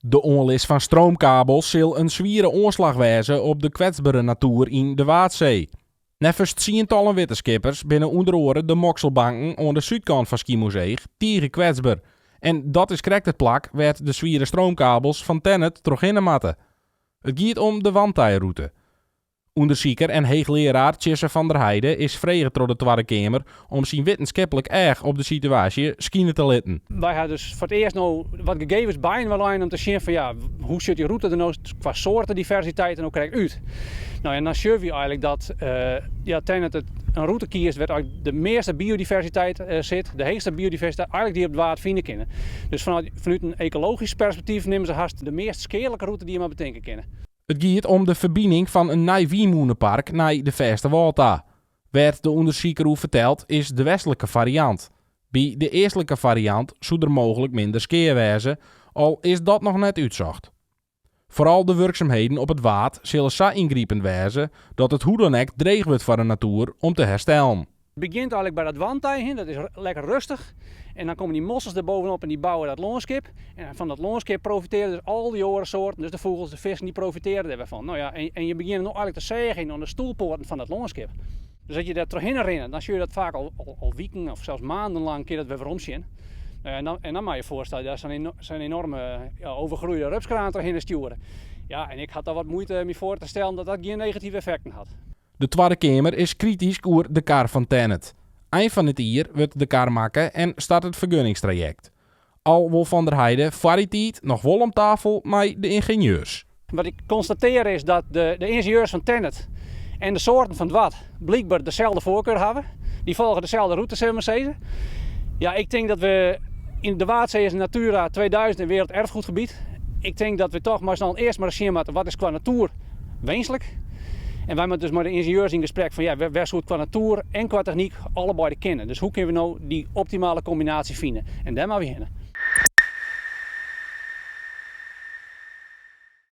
De oanlis fan stroomkabels sil in swiere oanslach wêze op de kwetsbere natoer yn de Waadsee. Neffens tsientallen wittenskippers binne ûnder oare de mokselbanken oan de súdkant fan Skiermûntseach tige kwetsber. En dat is krekt it plak wêr't de swiere stroomkabels fan Tennet trochhinne moatte. It giet om de Wantijrûte. Undersiker en heechlearaar Tjisse van der Heide is frege troch de Twadde Keamer om syn wittenskiplik each op de situaasje skine te litten. Wy ha dus foar it earst no wat gegevens byinoar lein om te sjen fan ja, hoe sjocht dy rûte der no kwa soartediversiteit no krekt út. No en dan sjogge wy eigenlik dat ja, Tennet it in rûte kiest wêr't eigenlik de measte biodiversiteit sit, de heechste biodiversiteit eigenlik dy't je op it Waad fine kinne. Dus fanút in ekologysk perspektyf nimme se hast de meast skealike rûte dy't je mar betinke kinne. It giet om de ferbining fan in nij wynmûnepark nei de fêste wâl ta. Wêr't de ûndersiker oer fertelt is de westlike fariant. By de eastlike fariant soe der mooglik minder skea wêze, al is dat noch net útsocht. Foaral de wurksumheden op it Waad sille sa yngripend wêze dat it hoe dan ek dreech wurdt foar de natoer om te herstellen. It begjint eigenlik by dat wantij hin, dat is lekker rêstich. En dan komme dy mossels der bovenop en dy bouwe dat lânskip. En fan dat lânskip profitearje dus al dy oare soarten, dus de fûgels, de fisken, dy profitearje dêr wer fan. No ja, en je begjinne no eigenlik te seagjen oan de stoelpoaten fan dat lânskip. Dus as je dêr trochhinne rinne, dan sjogge je dat faak al wiken of sels maandenlang kin je dat wer werom sjen. No ja, en dan moatte je je foarstelle, dat sa'n enorme overgroeide rupskraan trochhinne stjoere. Ja, en ik ha toch wat muoite my foar te stellen dat dat gjin negative effekten hat. De Twadde Keamer is kritysk oer de kar fan Tennet. Ein fan it jier wurdt de kar makke en start it fergunningstrajekt. Al wol Van der Heide foar dy tiid noch wol om tafel mei de yngenieurs. Wat ik konstatearje is dat de yngenieurs fan Tennet en de soarten fan it Wad blykber deselde foarkar hawwe. Dy folgje deselde rûte, sille we mar sizze. Ja, ik tink dat we yn de Waadsee is in Natura 2000 en Werelderfgoedgebied. Ik tink dat we toch mei s'n allen earst mar ris sjen moatte wat is kwa natoer winslik. En wy moatte dus mei de yngenieurs yn gesprek fan ja, wêr soe it kwa natoer en kwa technyk allebeide kinne. Dus hoe kinne we no dy optimale kombinaasje fine? En dêr moatte we hinne.